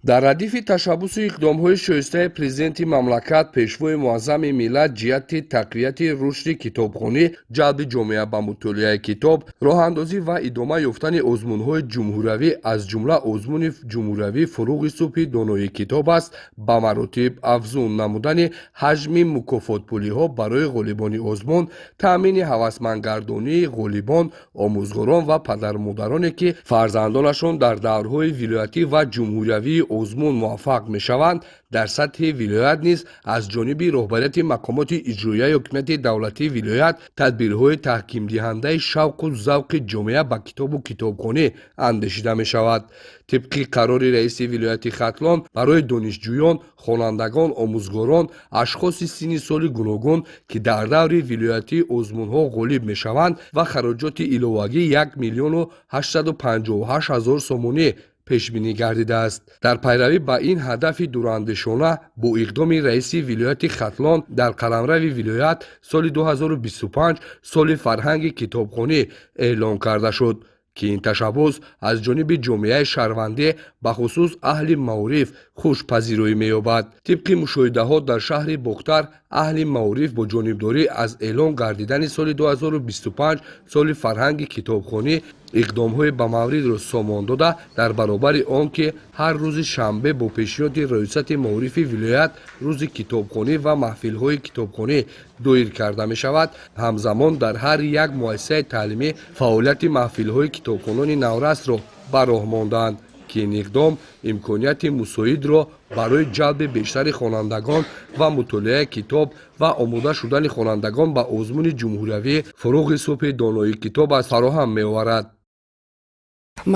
Дар радифи ташаббусу иқдомҳои шоистаи Президенти мамлакат, Пешвои муаззами миллат, ҷиҳати тақвияти рушди китобхонӣ, ҷалби ҷомеа ба мутолиаи китоб, роҳандозӣ ва идома ёфтани озмунҳои ҷумҳуриявӣ, аз ҷумла озмуни ҷумҳуриявӣ «Фуруғи субҳи донои китоб аст», ба маротиб афзун намудани ҳаҷми мукофотпулиҳо барои ғолибони озмун, таъмини ҳавасмандгардонии ғолибон, омӯзгорон ва падару модароне, ки фарзандонашон дар даврҳои вилоятӣ ва ҷумҳуриявии озмун муваффақ мешаванд, дар сатҳи вилоят низ аз ҷониби роҳбарияти мақомоти иҷроияи ҳокимияти давлатии вилоят тадбирҳои таҳкимдиҳандаи шавқу завқи ҷомеа ба китобу китобхонӣ андешида мешавад. Тибқи қарори раиси вилояти Хатлон, барои донишҷӯён, хонандагон, омӯзгорон, ашхоси синни соли гуногун, ки дар даври вилоятии озмунҳо ғолиб мешаванд, ва хароҷоти иловагӣ 1 858 000 сомонӣ пешбинӣ гардидааст. Дар пайравӣ ба ин ҳадафи дурандешона, бо иқдоми раиси вилояти Хатлон дар қаламрави вилоят соли 2025 соли фарҳанги китобхонӣ эълон карда шуд, ки ин ташаббус аз ҷониби ҷомеаи шаҳрвандӣ, бахусус аҳли маориф, хушпазироӣ меёбад. Тибқи мушоҳидаҳо, дар шаҳри Бохтар аҳли маориф бо ҷонибдорӣ аз эълон гардидани соли 2025 соли фарҳанги китобхонӣ иқдомҳои ба мавридро сомон дода, дар баробари он ки ҳар рӯзи шанбе бо пешниҳоди Раёсати маорифи вилоят рӯзи китобхонӣ ва маҳфилҳои китобхонӣ доир карда мешавад, ҳамзамон дар ҳар як муассисаи таълимӣ фаъолияти маҳфилҳои китобхонони наврасро ба роҳ мондаанд, ки ин иқдом имконияти мусоидро барои ҷалби бештари хонандагон ва мутолиаи китоб ва омода шудани хонандагон ба озмуни ҷумҳуриявӣ «Фуруғи субҳи донои китоб аст» фароҳам меоварад.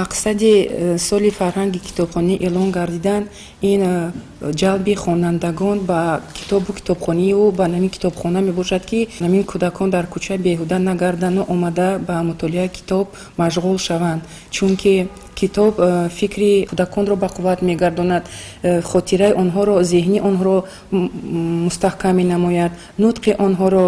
Мақсади соли фарҳанги китобхонӣ эълон гардидан ин ҷалби хонандагон ба китобу китобхонию ба ҳамин китобхона мебошад, ки ҳамин кӯдакон дар кӯча беҳуда нагардану омада ба мутолиаи китоб машғул шаванд, чунки китоб фикри кӯдаконро ба қувват мегардонад, хотираи онҳоро, зеҳни онҳоро мустаҳкам менамояд, нутқи онҳоро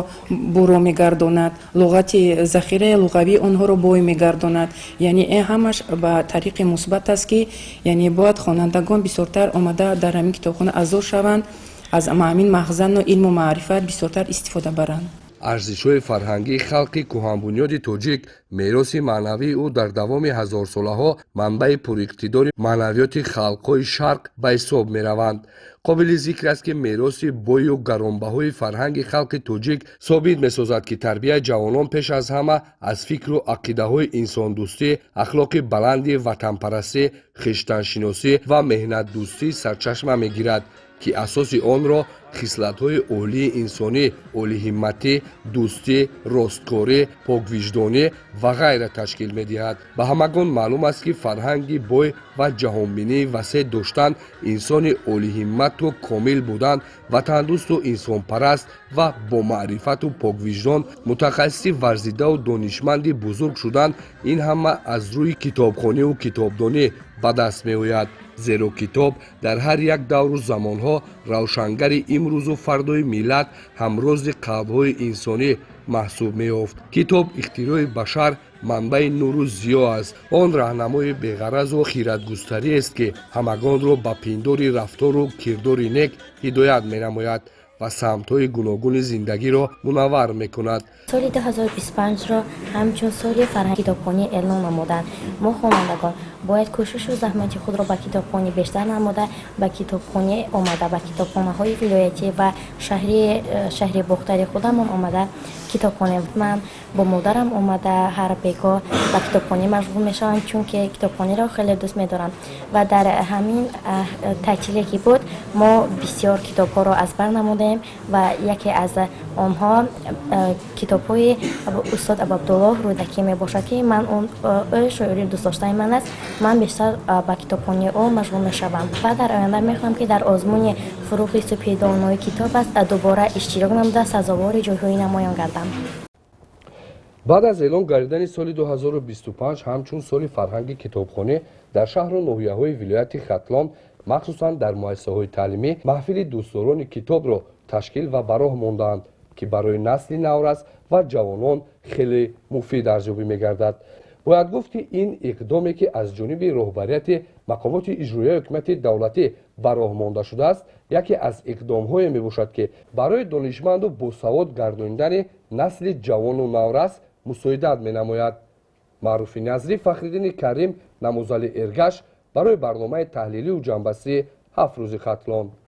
буро мегардонад, луғати, захираи луғавии онҳоро бой мегардонад. Яъне ин ҳамаш ба тариқи мусбат аст, ки яъне бояд хонандагон бисёртар омада дар ҳамин китобхона аъзо шаванд, аз ҳамин махзану илму маърифат бисёртар истифода баранд. Арзишҳои фарҳангии халқи кӯҳанбунёди тоҷик, мероси маънавии ӯ дар давоми ҳазорсолаҳо манбаи пуриқтидори маънавиёти халқҳои Шарқ ба ҳисоб мераванд. Қобили зикр аст, ки мероси бою гаронбаҳои фарҳанги халқи тоҷик собит месозад, ки тарбияи ҷавонон пеш аз ҳама аз фикру ақидаҳои инсондӯстӣ, ахлоқи баланди ватанпарастӣ, хештаншиносӣ ва меҳнатдӯстӣ сарчашма мегирад, ки асоси онро хислатҳои олии инсонӣ, олиҳимматӣ, дӯстӣ, росткорӣ, поквиҷдонӣ ва ғайра ташкил медиҳад. Ба ҳамагон маълум аст, ки фарҳанги бой ва ҷаҳонбинии васеъ доштан, инсони олиҳиммату комил будан, ватандӯсту инсонпараст ва бомаърифату поквиҷдон, мутахассиси варзидаву донишманди бузург шудан, ин ҳама аз рӯи китобхониву китобдонӣ ба даст меояд. Зеро китоб дар ҳар як давру замонҳо равшангари имрӯзу фардои миллат, ҳамрози қалбҳои инсонӣ маҳсуб меёфт. Китоб ихтирои башар, манбаи нуру зиё аст. Он раҳнамои беғаразу хиратгустариест, ки ҳамагонро ба пиндори рафтору кирдори нек ҳидоят менамояд ва самтҳои гуногуни зиндагиро мунаввар мекунад. Соли 2025-ро ҳамчун соли фарҳанги китобхонӣ эълон намуданд. Мо, хонандагон, бояд кӯшишу заҳмати худро ба китобхонӣ бештар намуда, ба китобхонӣ омада, ба китобхонаҳои вилоятӣ ва шаҳри Бохтари худамон омада китобхонем. Ман бо модарам омада ҳар бегоҳ ба китобхонӣ машғул мешавам, чунки китобхониро хеле дӯст медорам. Ва дар ҳамин таътиле ки буд, мо бисёр китобҳоро аз бар намудаем ва яке аз онҳо китобҳои устод Абуабдуллоҳ Рӯдакӣ мебошад, ки ман ӯ шоири дӯстдоштаи ман аст. Ман бештар ба китобхонии ӯ машғул мешавам ва дар оянда мехоҳам, ки дар озмуни «Фуруғи субҳи донои китоб аст» дубора иштирок намуда, сазовори ҷойҳои намоён гардам. Баъд аз эълон гардидани соли 2025 ҳамчун соли фарҳанги китобхонӣ, дар шаҳру ноҳияҳои вилояти Хатлон, махсусан дар муассисаҳои таълимӣ, маҳфили дӯстдорони китобро ташкил ва ба роҳ мондаанд, ки барои насли наврас ва ҷавонон хеле муфид арзёбӣ мегардад. Бояд гуфт, ки ин иқдоме, ки аз ҷониби роҳбарияти Мақомоти иҷроияи ҳукумати давлатӣ ба роҳ монда шудааст, яке аз иқдомҳое мебошад, ки барои донишманду босавод гардонидани насли ҷавону наврас мусоидат менамояд. Маъруфи Назрӣ, Фахриддини Карим, Намозали Эргаш барои барномаи таҳлилию ҷамъбастии «Ҳафт рӯзи Хатлон».